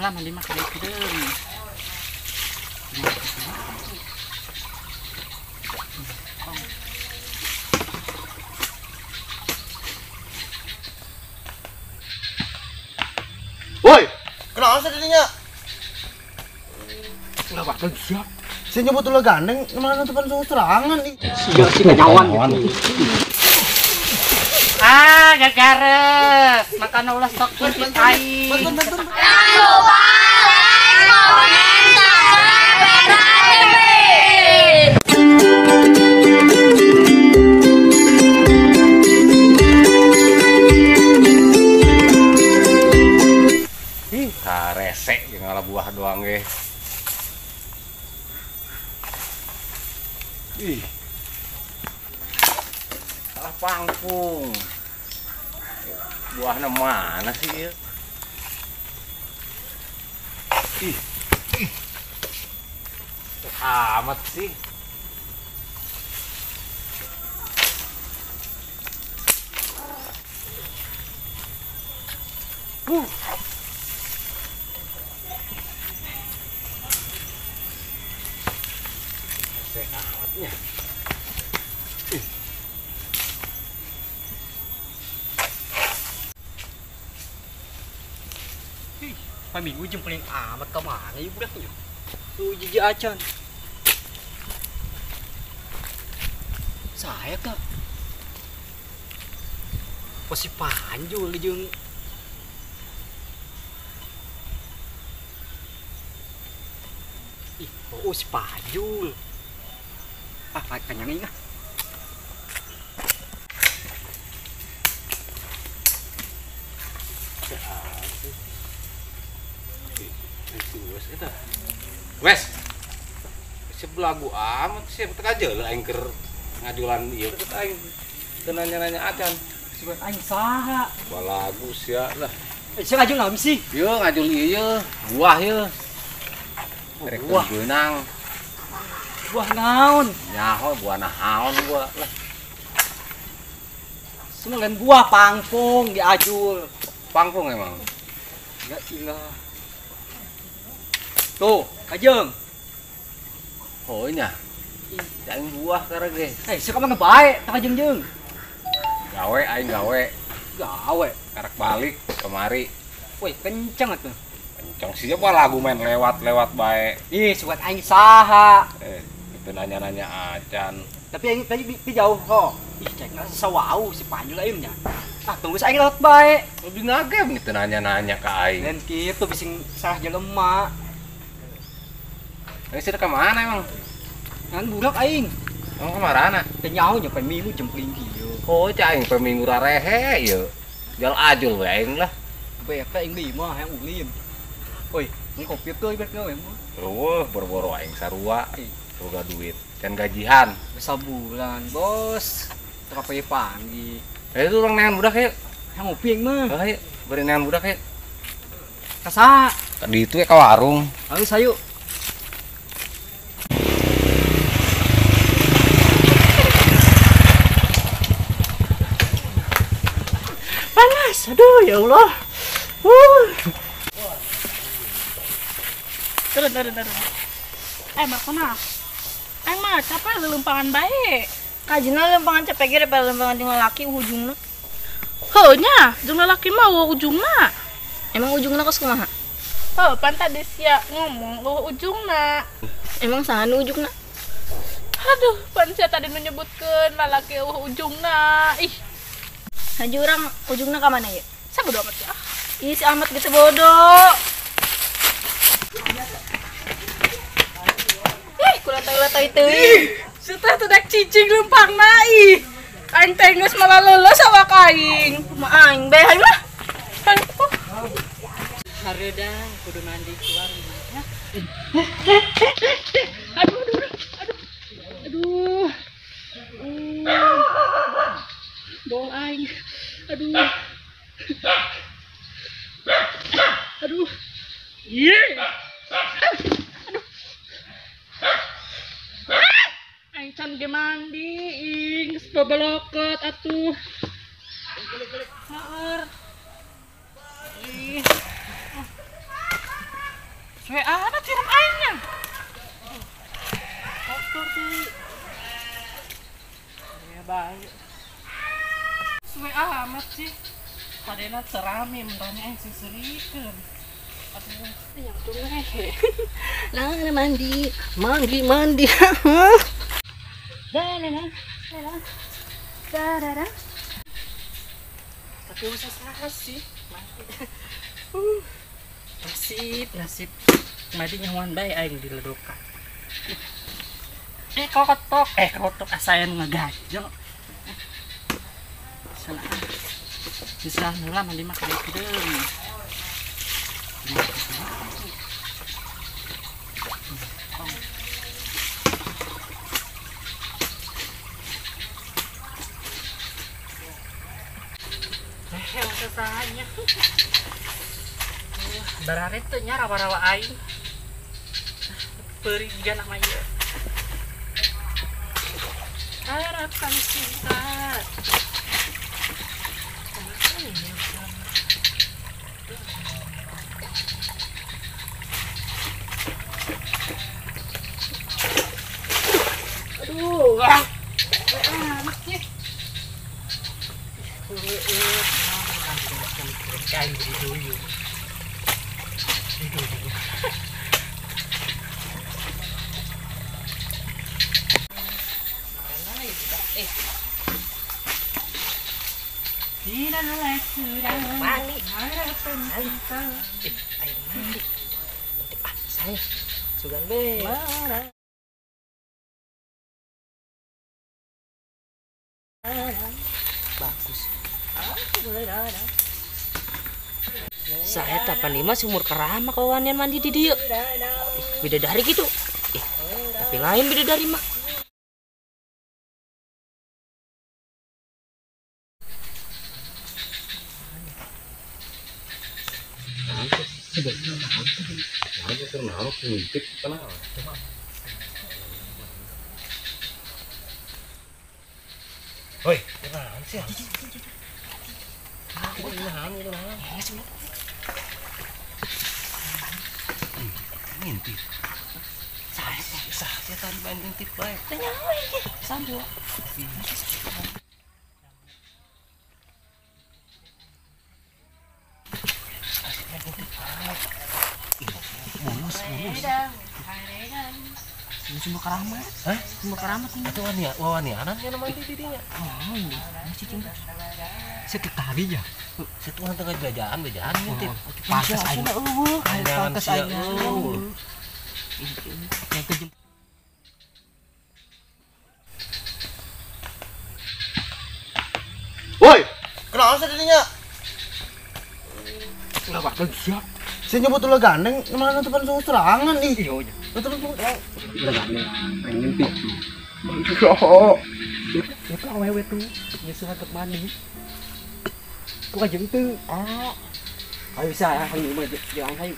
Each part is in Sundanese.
Lah mandi mah kada hideung. Woi, kenapa sih dirinya? Ulah waktu siap. Saya nyebut ulah gandeng, malah nutupan serangan nih. Siap sih kenyawan gitu. Ah, gagares. Makan ulah sok kulit aing. Bantu. Jangan lupa like, comment, subscribe, dan TV. Ih, karesek jeung ngalah buah doang ge. Ih. Salah pangpung. Buahnya mana sih ya? Ih. Ih. Amat sih. Resek amatnya. Ih. Minggu jeung paling amat ka mana ieu budak nya? Tuh jiji acan. Saya ka. Pasti Panjul jeung ih, oh si Panjul. Ah, kanyang ah. Wes, sebelah gua amat sih, betul aja lah aing keur ngajulan ieu teh aing teu nanya-nanya acan. Sebab aing saha? Balagu sia lah. Eh, sia ngajul naon sih? Ieu ngajul ieu, buah ieu. Rek buah beunang. Buah naon? Nyaho buah naon gua lah. Semua lain buah pangpung diajul. Pangpung emang. Ya ilah. Tuh, kajeng. Oh nya. Aing buah karena ge. Eh, sia mah bae tah kajeng jeung. Gawe aing gawe. Gawe karak balik kemari. Woi, kenceng atuh. Kenceng sih apa lagu main lewat-lewat bae. Ih, sugat aing saha. Eh, itu nanya-nanya acan. Tapi aing tadi di jauh kok. Ih, cek ngerasa sawau si Panjul aing nya. Ah, tunggu aing lewat bae. Lebih ngagem gitu nanya-nanya ka aing. Dan kitu bising salah jelema. Ini sih ke mana emang? Kan budak aing. Emang kemana? Teu nyaho nya pemilu jempling kieu. Oh, cah aing peminggu rarehe ieu. Jual ajul we aing lah. Bae ka aing deui mah hayang ulin. Oi, ini kopi tuh ibarat gawe mah. Eueuh, boro-boro aing sarua. Boga duit dan gajian. Sabulan, Bos. Teu panggi. Eh, itu urang neangan budak yeuh. Hayang ngopi aing mah. Heuh, bari neangan budak yeuh. Kasa. Tadi itu ya ka warung. Ayo sayu. Panas, aduh ya Allah. Turun. Eh, Markona. Aing mah capek lelempangan bae. Kajina lempangan capek ge daripada lempangan jeung lalaki ujungna. Heuh nya, jeung lalaki mah eueuh ujungna. Emang ujungna kos kumaha? Heuh, pan tadi sia ngomong eueuh ujungna. Emang saha nu ujungna? Aduh, pan sia tadi nu nyebutkeun lalaki eueuh ujungna. Ih. Haji urang ujungna ka mana ieu? Sabodo amat sih ah. Ih, si Ahmad gitu bodoh. Ih, kulatoi-latoi teuing. Sudah tuh dek cicing lempangna ih. Aing teh geus malah leuleus awak aing. Kumaha aing bae hayu lah. Hareudang kudu mandi keluar ya. Aduh. Bol aing. Aduh. Aduh. Iya. Aduh. Aing can ge mandi, ing geus babaloket atuh. Saeur. Ih. Suwe amat siram aingnya. Kotor sih. Ya baik. Suwe amat sih. Padena terame mentahnya aing sing serikeun. Aduh, yang tuh lah mandi, mandi, mandi. Tapi usah salah sih. Nasib, nasib. Mati nyawan bae aing diledokan. Kotok, kotok asayan ngegajel. Salah. Bisa nula mandi mah kade-kade. Sesahnya bararet tuh nya rawa-rawa aing perih juga namanya harapan cinta. Aduh, amat sih. Mandi. Air mandi. Ah, saya sugan be. Bagus. Saya tapan lima sumur kerama kawan yang mandi di dia. Bidadari gitu. Tapi lain bidadari mah. Woi, kenapa sih? Ngintip. Saya tadi main ngintip bae. Sambil. Mulus, mulus. Sumber keramat. Hah? Sumber keramat ini. Itu wanianan ya namanya di dinya. Oh, masih cing. Seketari ya. Setuhan tengah jajan ngintip. Pantes aing. Pantes aing. Yang kejem. Woi, kenapa sih dinya? Ulah waktu siap. Saya nyebut ulah gandeng, malah nutupan serangan ih. Iya, iya. Nutupan ulah gandeng, pengen ngintip. Itu awewe tuh, nyusul ke mandi. Kok aja itu? Ah. Ayo bisa ya, ayo mah jangan ayo.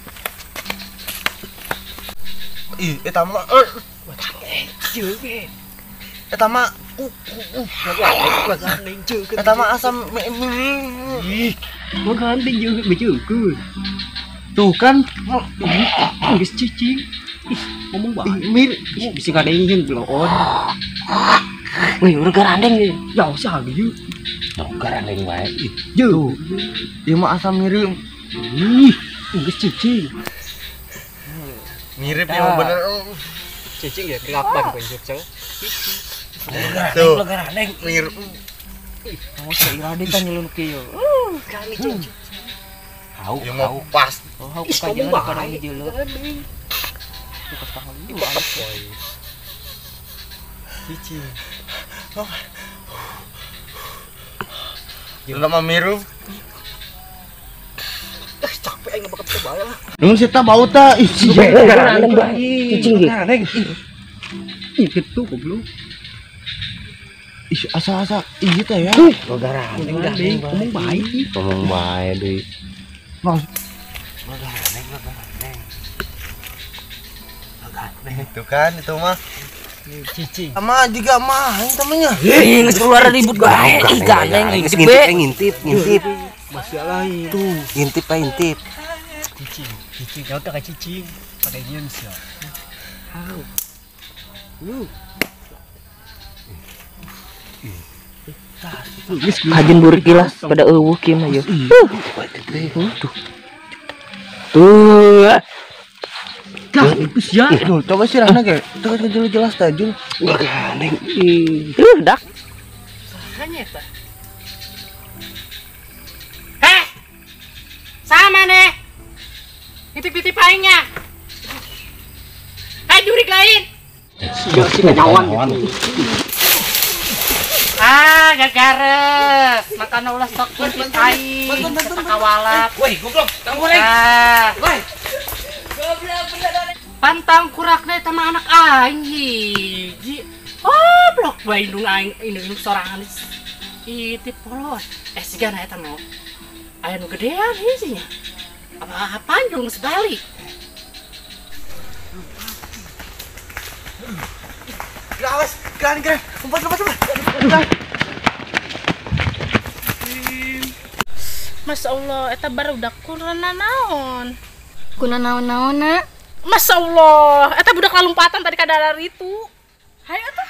Ih, eta mah Jeung. Eta mah eta mah asam ih. Gua gandeng jeung bejeungkeun. Tuh kan geus cicing. Ih, ngomong bae. Mir, bisa ngadengin bloon. Wih, udah garandeng nih. Ya usah gitu. Tuh garandeng bae. Tuh. Ieu mah asam mirip. Ih, geus cicing. Mirip yang bener. Cicing ya kapan kau cicing? Tuh. Garandeng mirip. Oh, saya kan nyelun kieu. Kali cicing. Hau, ya mau pas. Oh, hau kajian pada ini dulu. Tukas tangan lu. Cicing. Udah mah mirip. Capek aing bakal coba lah. Nung sita bau ta. Ih, garandeng bae. Cicing ge. Ih, gitu goblok. Ih, asa-asa ieu teh ya. Garandeng ngomong bae. Ngomong bae deui. Itu kan itu mah cicing. Sama juga mah yang temennya. Ih, geus keluar ribut bae. Ih, gandeng ngintip, ngintip, ngintip. Masih lain. Tuh, ngintip, ngintip. Cicing, cicing. Cicing kau tak cicing pakai nyeun sia. Hau. Hajin burik gila pada eueuh kieu mah yeuh. Tuh. Tuh. Kah itu sia. Dul, coba sih Rahna ge. Tuh kan jelas tah Jul. Enggak gandeng. Dak. Sahanya eta. Heh. Sama nih. Titip-titip aingnya. Hei jurik lain. Sia si kanyawan gitu. Ah, gagares. Makana ulah sok titip aing. Kawalap. Woi, goblok, tangguh aing. Woi. Pantang kurakna eta mah anak aing hiji. Oh, blok bae indung aing indung sorangan itip polos. Sigana eta mah. Aya nu gedean hijinya. Apa panjang geus balik. Awas, keren keren. Lompat lompat lompat. Masya Allah, eta barudak kuna naon? Kuna naon-naon na? Masya Allah, eta budak lalumpatan tadi kadalar itu. Hayo atuh.